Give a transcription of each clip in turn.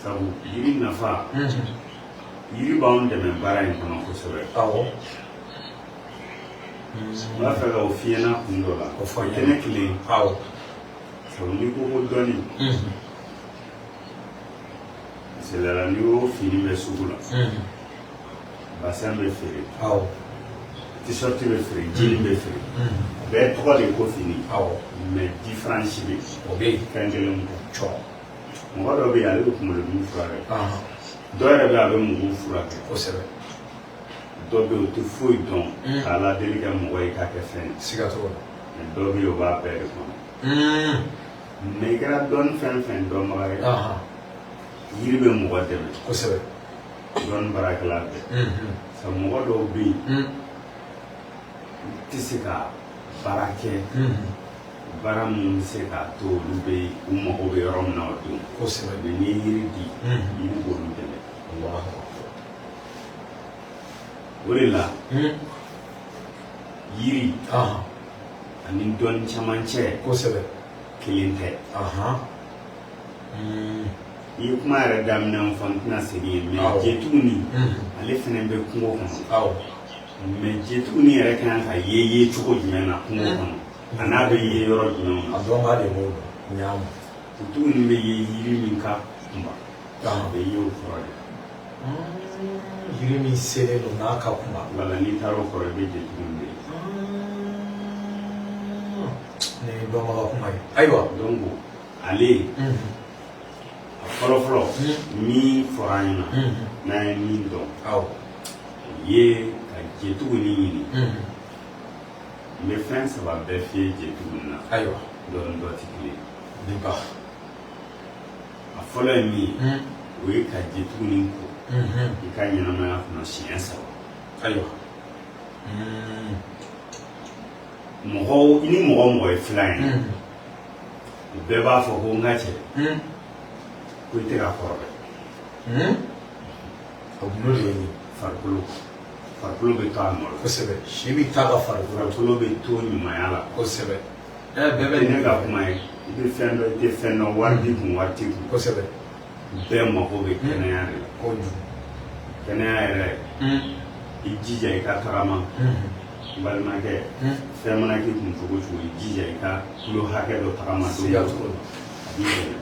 Sabu yiri nafa, yiri b'anw dɛmɛ baara in kɔnɔ kosɛbɛ. N b'a fɛ ka o f'i ɲɛna kun dɔ la. O fɔ n tɛ ne kelen. Sabu n'i ko ko dɔnni, misaliya la, n'i y'o fini bɛ sugu la, bassin bɛ feere, t-shirt bɛ feere, jean bɛ feere, bɛɛ tɔgɔ de ko fini, mais différence bɛ yen. O bɛ yen. Fɛn kelen tɛ. Cɔ. Mɔgɔ dɔ bɛ yen, ale bɛ kunkolodimi furakɛ, dɔ yɛrɛ bɛ yen, a bɛ mɔgɔw furakɛ. Dɔ bɛ yen, o tɛ foyi dɔn k'a ladeli kɛ mɔgɔ ye k'a kɛ fɛn ye. Siga t'o la. Mais dɔ bɛ yen, o b'a bɛɛ de kɔnɔ. Mais i kɛra dɔnni fɛn fɛn dɔnbaga ye, yiri bɛ mɔgɔ dɛmɛ. Dɔnni baarakɛla bɛɛ. Sabu mɔgɔ dɔw bɛ yen, u tɛ se ka baara kɛ, baara minnu bɛ se k'a to olu bɛ u mago bɛ yɔrɔ min na o don. Mais n'i ye yiri di, yiri b'olu dɛmɛ. O de la yiri ani dɔnni caman cɛ kelen tɛ. I ye kuma yɛrɛ daminɛ fɔ, n tɛna segin yen, mais jetuguni, ale fana bɛ kungo kɔnɔ. Mais jetuguni yɛrɛ ka kan ka ye cogo jumɛn na kungo kɔnɔ, a n'a bɛ ye yɔrɔ jumɛn na? A dɔnbaga de b'o dɔn. N y'a mɛn. Jetuguni bɛ ye yiri min ka kunba, a bɛ ye o kɔrɔ de. Yiri min selen don n'a ka kunba. Wala, n'i taara o kɔrɔ, i bɛ jetuguni de ye. Nin ye dɔnbaga kuma ye. Ayiwa. Donc ale, a fɔlɔ fɔlɔ min fɔra an ɲɛna, n'an ye min dɔn, o ye ka jetuguni ɲini. N bɛ fɛn saba bɛɛ f'i ye jetuguni na. Dɔ ni dɔ tɛ kelen ye. Bi ba. A fɔlɔ ye min ye, o ye ka jetuguni ko i ka ɲɛnamaya kɔnɔ siɲɛ 3. Mɔgɔw, i ni mɔgɔ o mɔgɔ ye filan ye, u bɛɛ b'a fɔ ko n ka cɛ, ko i tɛ ka kɔrɔ dɛ. O gundo de ye nin ye. Farikolo bɛ to a nɔ la. Si bɛ taa ka farikolo. Farikolo bɛ to ɲumanya la. Bɛɛ bɛ ne ka kuma ye, i bɛ fɛn dɔn, i tɛ fɛn dɔn, wari b'i kun, wari t'i kun, bɛɛ mako bɛ kɛnɛya de la. Kojugu. Kɛnɛya yɛrɛ, i jija i ka tagama, n balimakɛ. Fɛn mana k'i kun cogo o cogo, i jija i ka kilo hakɛ dɔ tagama don Siga o t'o don, la. A b'i dɛmɛ.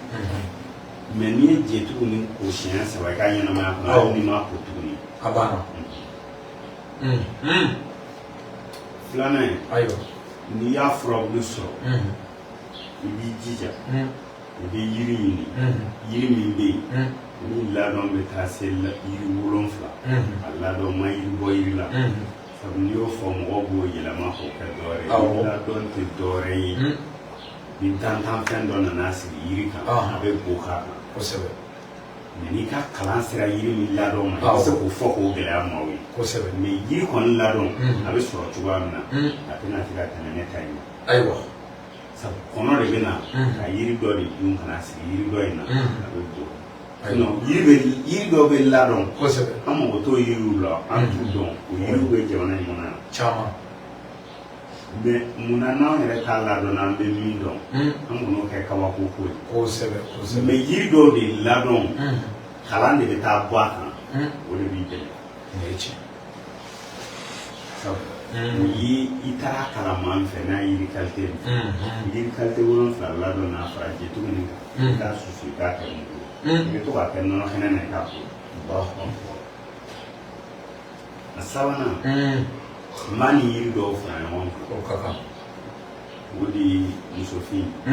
Mais n'i ye jetuguni ko siɲɛ 3 i ka ɲɛnamaya kɔnɔ, hali n'i m'a ko tuguni, A banna. Filanan ye, n'i y'a furabulu sɔrɔ, i b'i jija, i bɛ yiri ɲini, yiri min bɛ yen ni ladɔn bɛ taa se yiri 7, a ladɔn ma yiri bɔ yiri la. Sabu n'i y'o fɔ, mɔgɔw b'o yɛlɛma k'o kɛ dɔwɛrɛ ye. Ladɔn tɛ dɔwɛrɛ ye, ni dantanfɛn dɔ nana sigi yiri kan, a bɛ bo k'a kan. Mais n'i ka kalan sera yiri min ladɔn ma, i bɛ se k'o fɔ k'o gɛlɛya maaw ye. Mais yiri kɔni ladɔn, a bɛ sɔrɔ cogoya min na, a tɛna se ka tɛmɛ ne ta in ma. Sabu kɔnɔ de bɛ na ka yiri dɔ de dun ka na sigi yiri dɔ in na, a bɛ bo. Sinon yiri bɛ, yiri dɔ bɛ ladɔn, an mago t'o yiriw la, an t'u dɔn, o yiriw bɛ jamana in kɔnɔ yan. Caman. Mais munna n'anw yɛrɛ t'a ladɔn, n'an bɛ min dɔn, an kan'o kɛ kabako ko ye? Mais yiri dɔw de ladɔn, kalan de bɛ taa bɔ a kan, o de b'i dɛmɛ. Nin ye tiɲɛ. Sabu o ye i taara kalan maa min fɛ, n'a ye yiri qualité min, yiri qualité 7 ladɔn n'a fara jetuguni kan, i k'a susu, i k'a kɛ mugu ye, i bɛ to k'a kɛ nɔnɔ kɛnɛ na, i k'a ko. A sabanan, n b'a ni yiri dɔw fara ɲɔgɔn kan. O ka kan. O de ye musofin a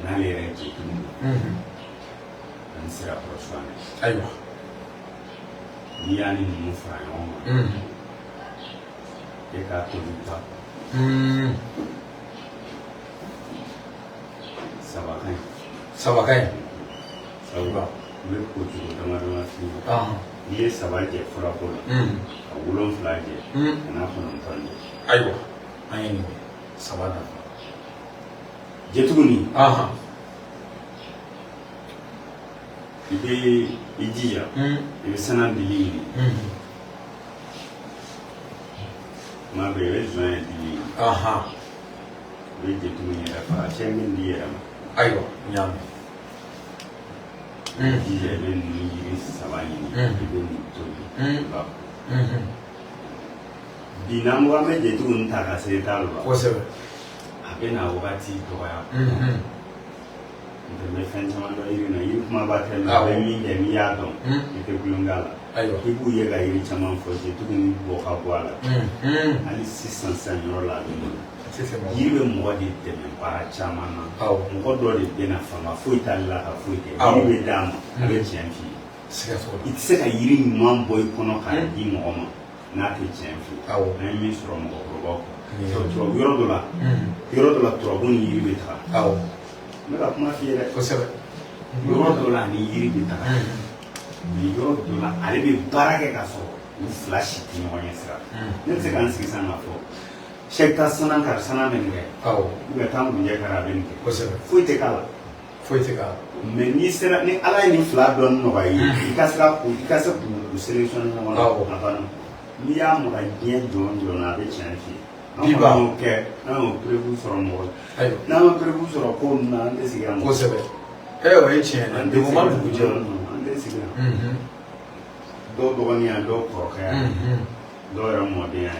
n'ale yɛrɛ jetuguni ani sirakɔrɔ suwanɛ. N'i y'a ni ninnu fara ɲɔgɔn kan, e k'a tobi ta saba ka ɲi. Saba ka ɲi. Sabu n bɛ ko cogo dama dama f'i ye. N'i ye saba jɛ furako la, ka 7 jɛ, ka n'a 9 jɛ. Ayiwa, an ye nin kɛ saba dafa. Jetuguni, i bɛ i jija, i bɛ sana dili ɲini. Tuma bɛɛ i bɛ zɔnɲɛ dili ɲini. I bɛ jetuguni yɛrɛ faga, cɛ min di yɛrɛ ma. Ayiwa, n y'a mɛn. Jija, i bɛ ninnu yiri saba ɲini, i bɛ nin tobi, i b'a ko. Bi n'an ko an bɛ jetigiw ninnu ta ka se ta la, a bɛ na wagati dɔgɔya. N tɛ, n bɛ fɛn caman dɔn yiri na, yiri kumaba tɛ, mais a bɛ min kɛ, n'i y'a dɔn, i tɛ tulon k'a la. I b'u ye ka yiri caman fɔ, jetigiw ni bɔ ka bɔ a la. Hali sisan sisan, yɔrɔ la a bɛ n bolo. Yiri bɛ mɔgɔ de dɛmɛ baara caman na. Mɔgɔ dɔ de bɛ na, fanga foyi t'ale la ka foyi kɛ, yiri bɛ d'a ma, a bɛ tiɲɛ f'i ye. I tɛ se ka yiri ɲuman bɔ i kɔnɔ k'a di mɔgɔ ma n'a tɛ tiɲɛ f'i ye. An ye min sɔrɔ mɔgɔkɔrɔbaw kɔ, turabu yɔrɔ dɔ la, yɔrɔ dɔ la, turabu ni yiri bɛ taga. N bɛ ka kuma f'i ye dɛ. Yɔrɔ dɔ la, ani yiri bɛ taga, mais yɔrɔ dɔ la, ale bɛ baara kɛ k'a sɔrɔ u fila si tɛ ɲɔgɔn ɲɛ sira. Ne bɛ se ka n sigi sisan k'a fɔ Sɛki, taa sanan kari, sanan bɛ nin kɛ, ou bien taa ngunjɛ kari, a bɛ nin kɛ. Foyi tɛ k'a la. Foyi tɛ k'a la. Mais n'i sera, ni Ala ye nin fila dɔnni nɔgɔya i ye, i ka se k'u sélectionner ɲɔgɔn na, a banna. N'i y'a maga diɲɛ jɔn jɔn na, a bɛ tiɲɛ f'i ye. An kɔni y'o kɛ, an y'o preuve sɔrɔ mɔgɔ la. N'an ma preuve sɔrɔ ko ninnu na, an tɛ sigi yan. Kosɛbɛ. O ye tiɲɛ ye. Degun ma dugu jɛ. An tɛ sigi yan. Dɔw dɔgɔnin yan, dɔw kɔrɔkɛ yan, dɔw yɛrɛ mɔden yan.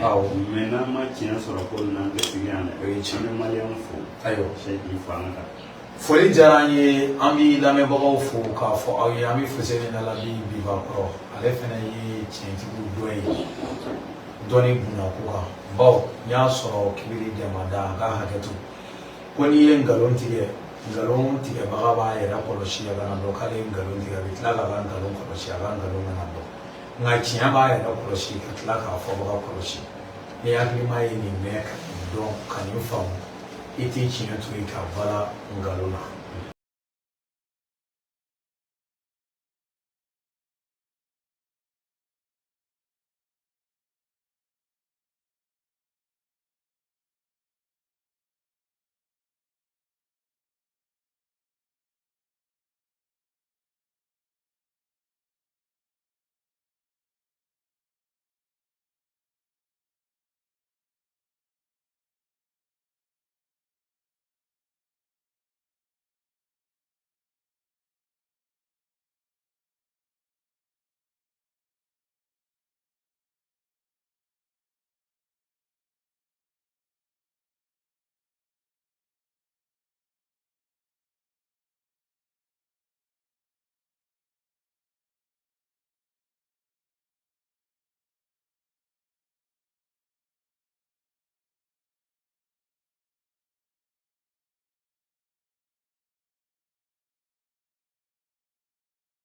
Mais n'an ma tiɲɛ sɔrɔ ko ninnu na, an tɛ sigi yan dɛ. O ye tiɲɛ. An bɛ maliyɛnw fo. Sɛki fo, an ka taa. Foli diyara an ye. An bɛ lamɛnbagaw fo k'a fɔ aw ye, an bɛ Fuseni Nalabi Biba kɔrɔ, ale fana ye tiɲɛtigiw dɔ ye dɔnni bundako kan, bawo n y'a sɔrɔ kibiri dɛmada a ka hakɛ to ko n'i ye nkalon tigɛ, nkalon tigɛbaga b'a yɛrɛ kɔlɔsi a kana dɔn k'ale ye nkalon tigɛ, a bɛ tila k'a ka nkalon kɔlɔsi, a ka nkalon kana dɔn, nka tiɲɛ b'a yɛrɛ kɔlɔsi ka tila k'a fɔbaga kɔlɔsi. Ni hakilima ye nin mɛn ka nin dɔn ka nin faamu, i tɛ tiɲɛ to yen ka bala nkalon na.